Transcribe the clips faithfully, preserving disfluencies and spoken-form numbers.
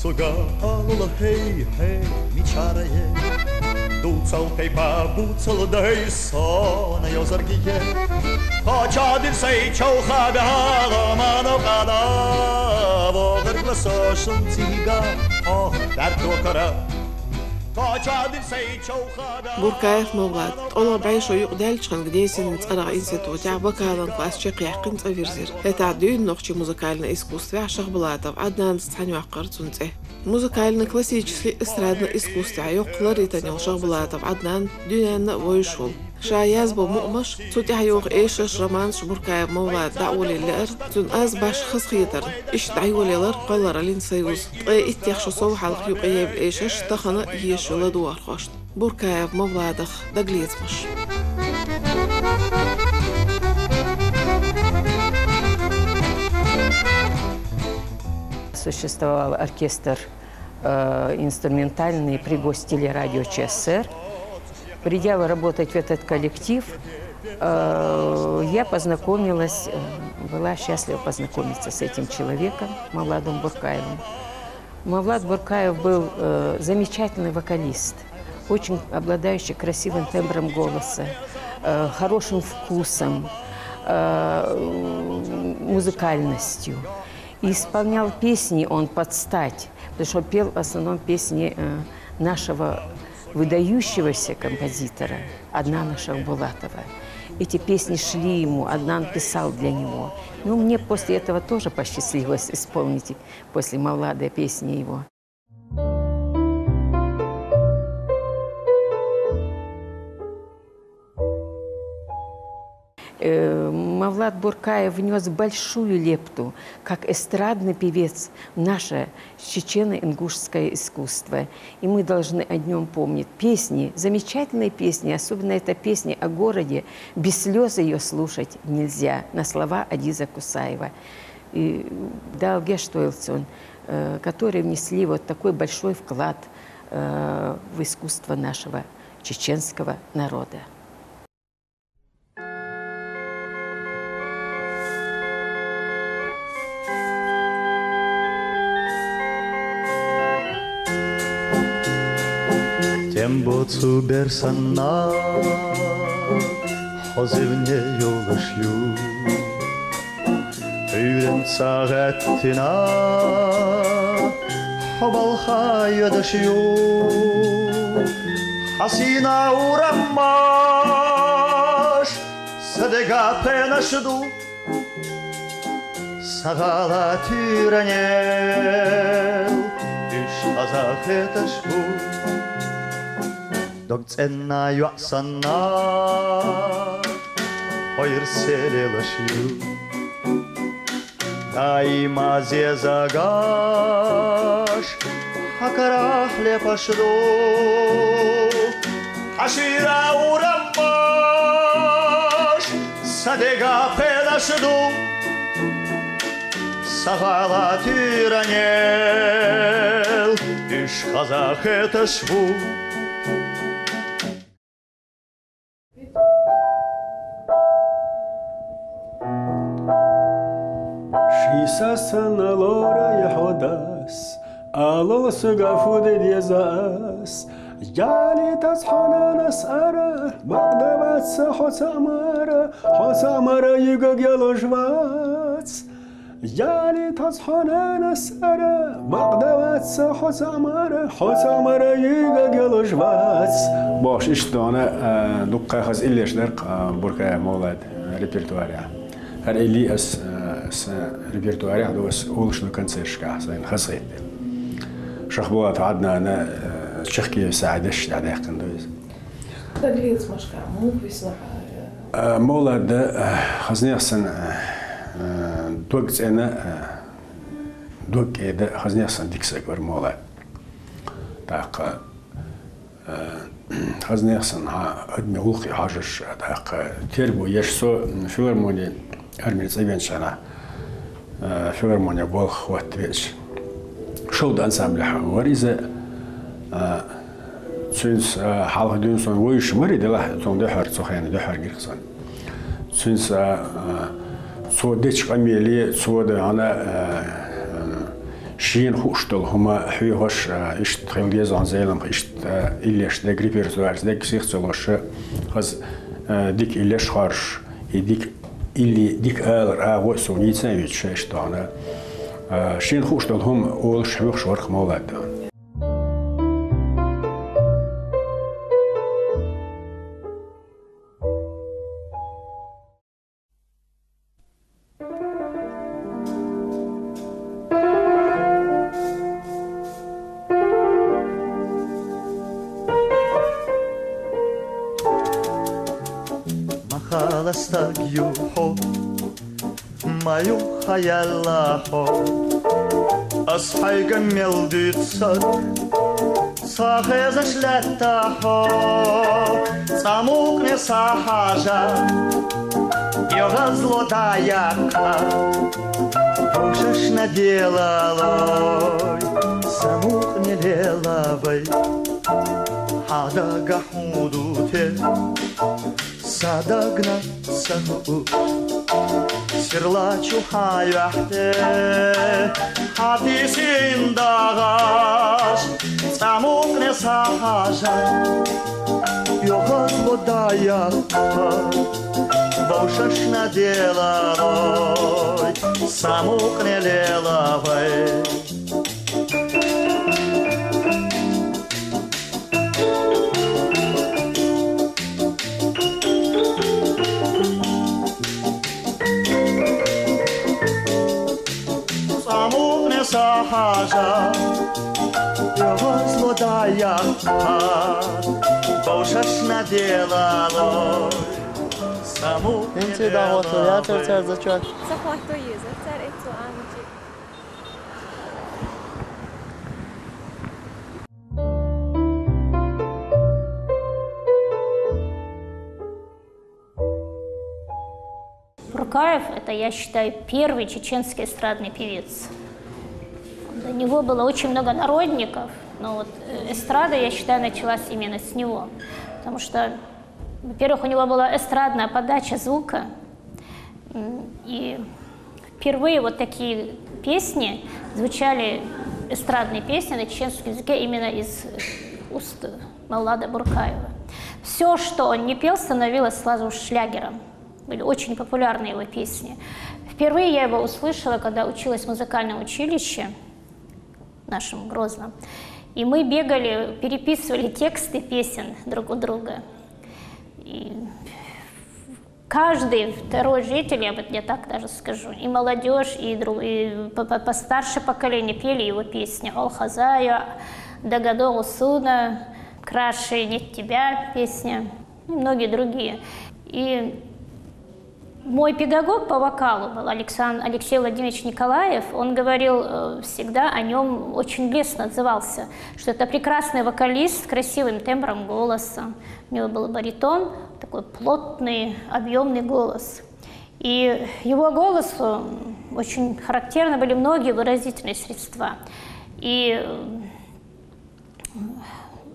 Цуга алула хей, хей, мичарае. Дуцал тайпа, буцал дай сона ёзаргие. Кочадин сай чоуха бяга мано када. Вогар гласо шум цига. Ох, дар токара. Кочадин сай чоуха бяга. Буркаев Мавлад. ТӀола бӀешо юкъ даьлча хана Гнесинан цӀерагӀа институтехь вокалан класс чекхъяьккхина цӀа вирзира. ХӀетахь дуьйна нохчийн музыкальный искусствехь Шахбулатов Ӏаднанца цхьаьна йоккхура цуьнан цӀе. Музыкальный, классический, эстрадный искусствехь йоккха лар йитина йолу Шахбулатов Ӏаднан дуьненна а вевзаш волу. Ша язбо мукъамаш, цу тӀехь йоху эшарш, романаш Буркаев Мавлада дӀа а волийла лаьара, цуьнан аз баш хазахетарна, иштта дӀайолаялара кхоллараллин союз. Ткъе иттех шо сов хьалха юкъаевлла эшарш тахана а езаш ю ладугӀархошна. Буркаев Мавладах дагалецамаш. Существовал оркестр, э, инструментальный при Гостелерадио Ч С С Р. Придя работать в этот коллектив, э, я познакомилась, э, была счастлива познакомиться с этим человеком, Мавладом Буркаевым. Мавлад Буркаев был, э, замечательный вокалист, очень обладающий красивым тембром голоса, э, хорошим вкусом, э, музыкальностью. И исполнял песни он под стать, потому что пел в основном песни, э, нашего выдающегося композитора Аднана Шахбулатова. Эти песни шли ему, Аднан писал для него. Ну, мне после этого тоже посчастливилось исполнить после Мавлада песни его. Э, Мавлад Буркаев внёс большую лепту как эстрадный певец в наше чечено-ингушское искусство. И мы должны о нём помнить. Песни, замечательные песни, особенно эта песня о городе, без слёз её слушать нельзя, на слова Адиза Кусаева. И Далгеш Тойлсон, э, которые внесли вот такой большой вклад, э, в искусство нашего чеченского народа. Тем боцу берсанна хозивне юлаш ю. Уьйренца гӀеттина хьо балха йодаш ю. Хьан сийна ураммаш сан дега пхенаш ду. Сан гӀала туьйранел уьш хаза хеташ бу. Дог цӀена йоӀ санна, хьо ирсе лелаш ю. Даима зезагаш хьан карахь лепаш ду. Хьан шира ураммаш сан дега пхенаш ду. Сан гӀала туьйранел уьш хаза хеташ бу. Ши са санна лора я хьо дас, алал сага фу де деза ас. Ялитас хьо нанас ара, бакъда вац сан хьо ца мара, хьо ца мара юьгаг ялуш вац. Ялитас хьо нанас ара, бакъда вац сан хьо ца мара, хьо ца мара юьгаг ялуш вац. Бохуш иштта дона, а, дуккха хаза иллеш дара, а, Буркаев Мовлад, а, репертуарехь. ХӀара илли ас, а, сан репертуарехь ду, ас олуш ду концерташкахь, сайна хазахетта. Шахбулатов Ӏаднана, а, чехкевсахь дешаш дӀадаьккхина ду иза. Дагалецамашкахь муха висна хьара? А, Мовлад, а, хазнех санна, а, дог цӀена, а, дог кӀеда, хазнех санна дика саг вара Мовлад. ТӀаккха, а, хазнех санна хьан адамийн гӀуллакхе хьожуш, тӀаккха терго еш со, м, филармони армира цӀа веначу хенахь, а, филармоне болх хӀоттавеача, «Шовда» ансамблехь вара иза, а, цуьнца, а, хьалха дуьйна сон вуьйш вара, делахь цунна дуьхьара, цу хенахь дуьхьара гира сон. Цуьнца, а, а, цо дечу къамеле, цо дан хьуна, а, а, Шена хууш долу хӀума хьоьхуш, а, иштта хила деза хьуна Зелимха, иштта, а, иллеш дерг, репертуарца дерг сих ца луш, хаза, а, дика иллеш хоржуш, и дика илли, дика алар агӀо а суна йийца а йоьдуш иштта хьуна. А, шена хууш долу хӀума олуш хьоьхуш вара-кх Мовлад. Ма хала стаг ю хьо, ма юххе яьлла хьо. Ас хьайга мел дуьйцу саг, са хезаш лаьтта хьо. Цкъа мукъане схьахьажа, йогӀазло дӀаяккха, вовшашна делалой, са мукъане лела вай. Хьан дагахь хӀун ду те? Сан дагна ца хуу, сирла чу хьан юьхь те, хьан тийсина дагӀаш, цкъа мукъане схьахьажа, йогӀазло дӀаяккха, вовшашна делалой, са мукъане лела вай. Цкъа мукъане схьахьажа, йогӀазло дӀаяккха, вовшашна делалой, са мукъане лела вай. ХӀинца дӀахӀотто яцара цара зачет? Ца хӀотто еза, цара эццо амичи. Буркаев, это, я считаю, первый чеченский эстрадный певец. До него было очень много народников, но вот, э, эстрада, я считаю, началась именно с него. Потому что, во-первых, у него была эстрадная подача звука, м, и впервые вот такие песни звучали, эстрадные песни на чеченском языке именно из уст Мавлада Буркаева. Все, что он не пел, становилось сразу шлягером. Были очень популярны его песни. Впервые я его услышала, когда училась в музыкальном училище нашем Грозном. И мы бегали, переписывали тексты песен друг у друга. И каждый второй житель, я вот, я так даже скажу, и молодёжь, и дру-, и по-, по-, постарше поколение пели его песни. «Ол хозяйка», «Дагадо гӀусна», «Краше нет тебя» песня, и многие другие. И мой педагог по вокалу был Александр, Алексей Владимирович Николаев. Он говорил, э, всегда о нём, очень лестно отзывался, что это прекрасный вокалист с красивым тембром голоса. У него был баритон, такой плотный, объёмный голос. И его голосу очень характерны были многие выразительные средства. И, э,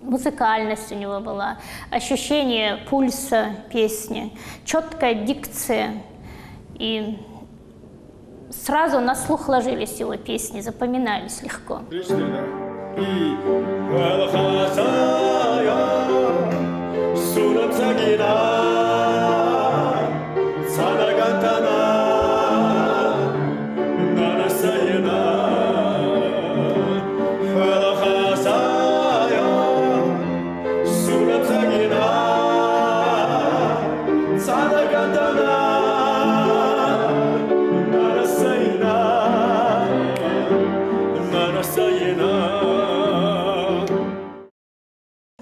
музыкальность у него была, ощущение пульса песни, чёткая дикция. И сразу на слух ложились его песни, запоминались легко.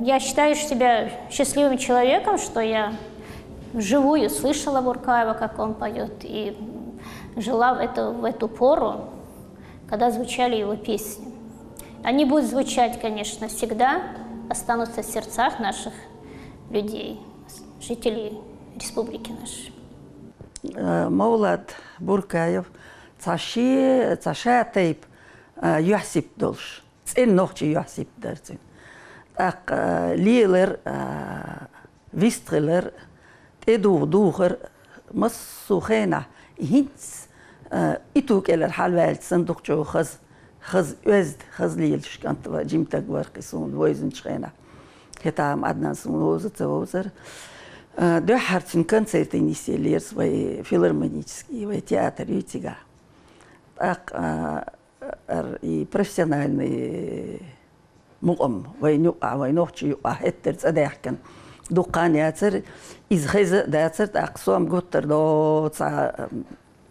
Я считаю себя счастливым человеком, что я вживую слышала Буркаева, как он поёт, и жила в эту, в эту пору, когда звучали его песни. Они будут звучать, конечно, всегда, останутся в сердцах наших людей, жителей республики нашей. Э, Мовлад Буркаев цхьа ши-, цхьа ша тайпа, э, юьхь-сибат долуш. ЦӀена нохчийн юьхь-сибат дара цуьнан. ТӀаккха, а, лелар, а, вистхилар, тӀедугӀу духар, массо а хенахь, и хӀинца, а, иту кӀелара хьалаваьлча санна дукха чӀогӀа хаза Хаза оьзда, хаза лелаш кӀант ва, жимтаг вар-кх и суна вовзача хенахь. ХӀетахь-м Ӏаднан суна вовза ца вовзара. А, дуьххьара цуьнан концерте нисъеллера вай филармонический, вай театр юй цигахь. ТӀаккха, а, ар-, и профессиональный мукъам вайна юкъахь, вай нохчийн юкъахь хӀеттара цӀа даьхкина. Дукха хан яцара, иза хеза а дацара, тӀаккха со-м гуттар а до цхьа, м,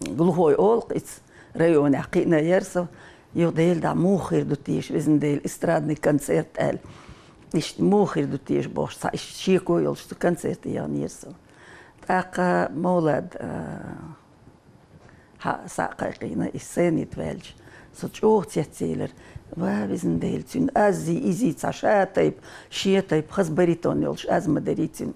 глухой олу-кх иза, районехь кхиъна яра со. Юха Дела дӀа муха хир ду теша, везан Дела, эстрадный концерт аьлла. Иштта муха хир ду теша бохуш, цхьа иштта шеко йолуш цу концерте яханера со. ТӀаккха Мовлад, а, хьа-, схьа а кхайкхийна, и сцене тӀе ваьлча, со чӀогӀа цецъелира. Ва, везан Дела, цуьнан аззий, иззий цхьа ша тайпа, шен тайпа хаза баритон йолуш аз ма дарий цуьнан.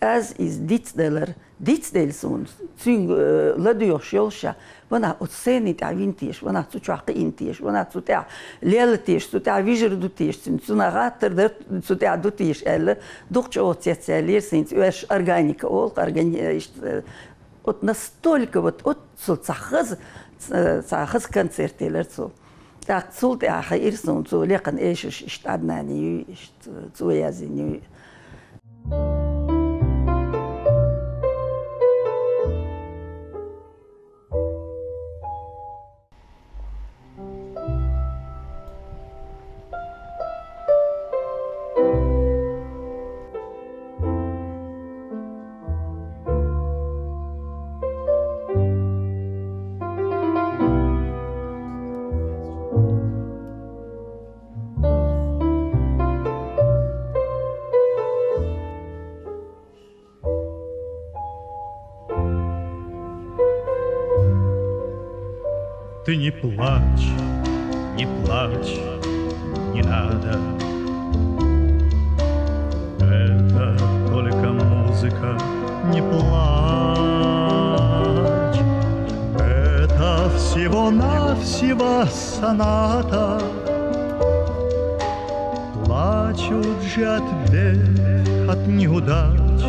Аз иза дицделира, дицделла суна, цуьнга, э, ладоьгӀуш йолуш ша, ванах оцу сцене тӀехь вина теша, ванах цу чохь кхиъна теша, ванах цу тӀехь лелла теша, цу тӀехь вижар ду теша цуьнан, цунах гӀаттар дар цу тӀехь ду теша аьлла, дукха чӀогӀа цецъяьллера, хӀинца оьрсаша органика олу-кх, органи-, иштта, э, Вот настолько вот, вот цо цхьа хаза, ц-, цхьа хаза концерт елира цо. ТӀаккха цул тӀаьхьа хаийра суна, цо лекхана эшарш иштта Ӏаднане юй, иштта цо яздина юй. Ты не плачь, не плачь, не надо. Это только музыка, не плачь. Это всего-навсего соната. Плачут же от бед, от неудач.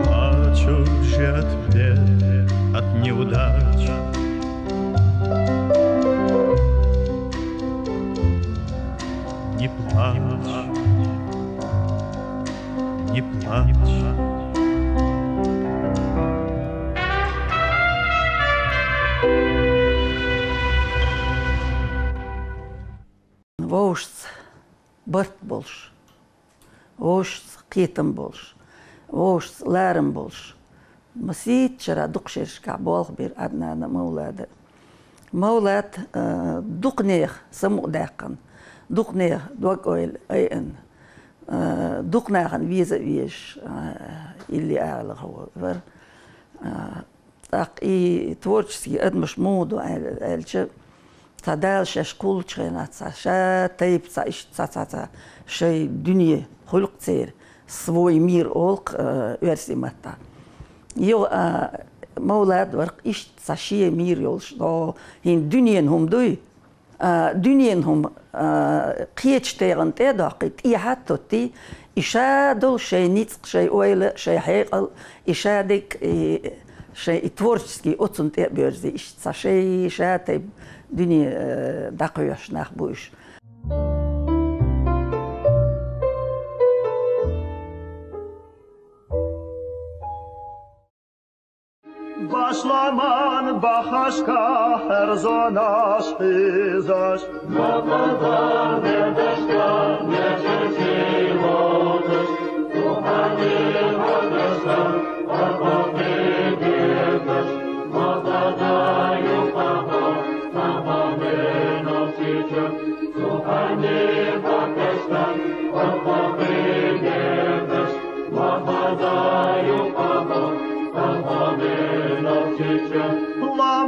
Плачут же от бед, от неудач. Не плачь, не плачь. Вовшашца барт болуш, вовшашца кхетам болуш, вовшашца ларам болуш, масийтта шарахь дукха шерашкахь болх бира Ӏаднана а, Мовлада а. Мовлад, а, дукха нехан самукъадаьккхина, дукха нехан дог-ойла айина, а, дукха нахана веза а везаш, а, илли агӀор вара. А, ТӀаккха и творческий адамаш муха ду аьл-, аьлча, цхьа Дала шаьш кхуллучу хенахь цхьа ша тайпа, цхьа иштта, цхьа, цхьа, цхьа шайн дуьне хуьлу-кх церан, свой мир олу-кх, а, оьрсийн маттахь. Юха, а, Мовлад вара-кх иштта цхьа шен мир йолуш, дӀо хӀинца дуьненан хӀума дуй, а, дуьненан хӀума, а, кхечу тегӀана тӀе а доккхий, тӀехьа а тоттий, и ша долу шайн ницкъ, шайн ойла, шайн хьекъал, и ша дерг, и шайн и творческий оцунна тӀе а боьрзий, иштта цхьа шайн ша тайпа дуьне, а, дӀакхоьхьуш нах бу уьш. Башламан бахашка хьерзонаш хьийзаш.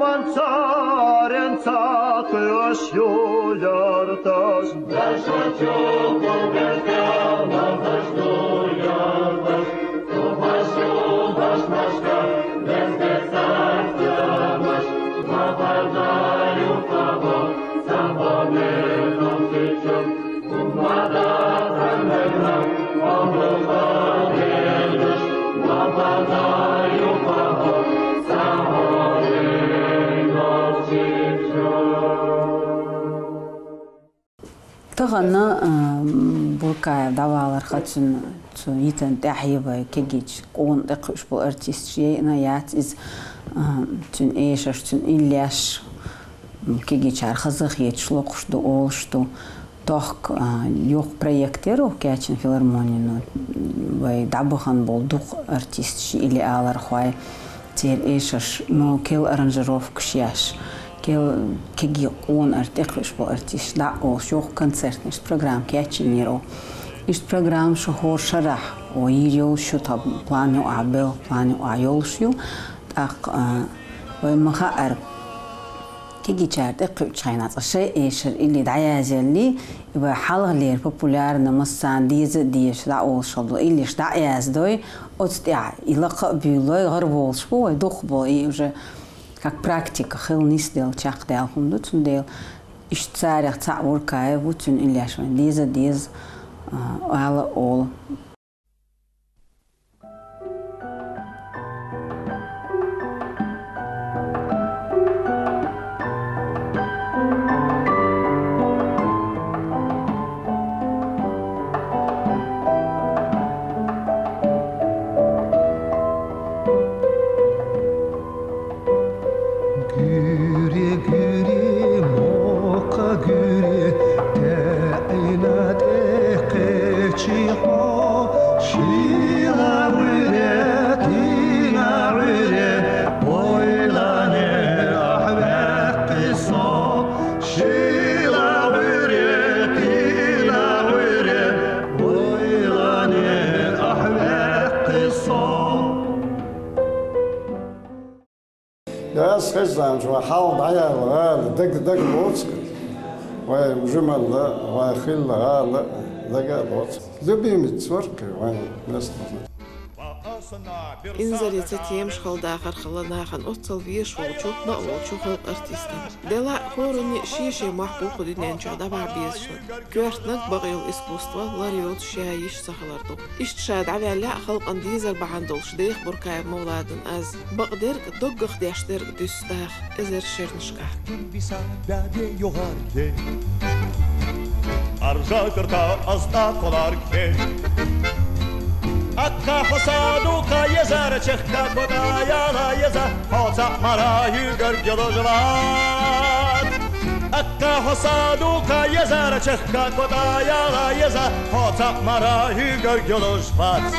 Ламан царенца кхоьш ю ярташ. Тахан, а, Буркаев дӀаваларха, цун цу йитан тӀехьа вай кегийча къона тӀекхуьуш бола артисташ яйна яц из, а, цун эшарш, цун иллеш, м, кегийчара хазахеташ локхуш ду, олуш ду. Тохка, а, йоккха проект яр укх кечйина филармонин, ну, вай дӀабахана бола дукха артисташ, илли алархой, церан эшарш, ну, керла аранжировкаш еш, керла кегий къона ар-, тӀекхуьуш бола артисташ дӀа а олуш, йоккха концертнаш, программа кечйинера. Иштта программа шу хӀора шарахь, о, йийр йолуш ю, тхан план юкъахь белла, план юкъахь йолуш ю. ТӀаккха, а, вай ма хаьара, кегийчара тӀекхуьучу хенахь цкъа шайн эшар илли дӀаязъеллий, и вай хьалхалера популярна, массарна деза а дезаш дӀаолуш хилла долу иллеш дӀа а яздой, оцу тӀехь и лакха а буьйлой, гӀар волуш бу вай дукхахболу, и уже как практика хилла нисделла, чекхдаьлла хӀума ду, цундела иштта царех цхьаъ Буркаев ву, цуьнан иллеш вайн деза а деза, а, ала а олу. Гуьре, гуьре, мокха гуьре, таьӀина тӀе кхечи хьо. Шийла гӀуьре, тийна гӀуьре, ойлане ахь ваьккхи со. Шийла гӀуьре, тийна гӀуьре, ойлане ахь ваьккхи со. Яц хезначу вай хьалха дӀаяьлла гӀала, дага, дага боцу. Вай жималла, вай хилла гӀала, дага а боцу. Любимец вара кхин вайн местный. Инзаре ца темаш хала дахар хала нахана оццал везаш волчу, бакъ волчу халкъан артистан. Делахь а хӀоранна шен-шен мохь бу кху дуьнен чохь дӀабахьа безаш. Коьртаниг бакъйолу искусство лар йоцуш ша йиш ца хилар ду. Иштта ша дӀаваьлла а халкъан дезар бахьана долуш деха Буркаев Мовладан аз. Бакъдерг а, доггах деш дерг а дуьсу даха эзар шернашкахь. Аржа карта аз тӀаккхоларг хе. Аккха хьо са дукха езара чехка кода яла еза, хьо цхьаъ мара хьуьгар гелож вац. Аккха хьо са дукха езара чехка кода яла еза, хьо цхьаъ мара хьуьгар гелож вац.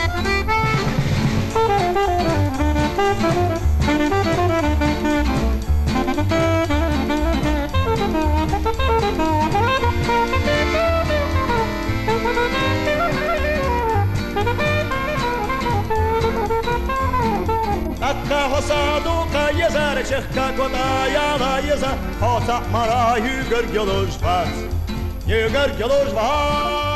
Аккха хьо са дукха езара чехка кода яла еза, хьо цхьаъ мара хьуьгар гелож вац. Хьуьгар гелож вац.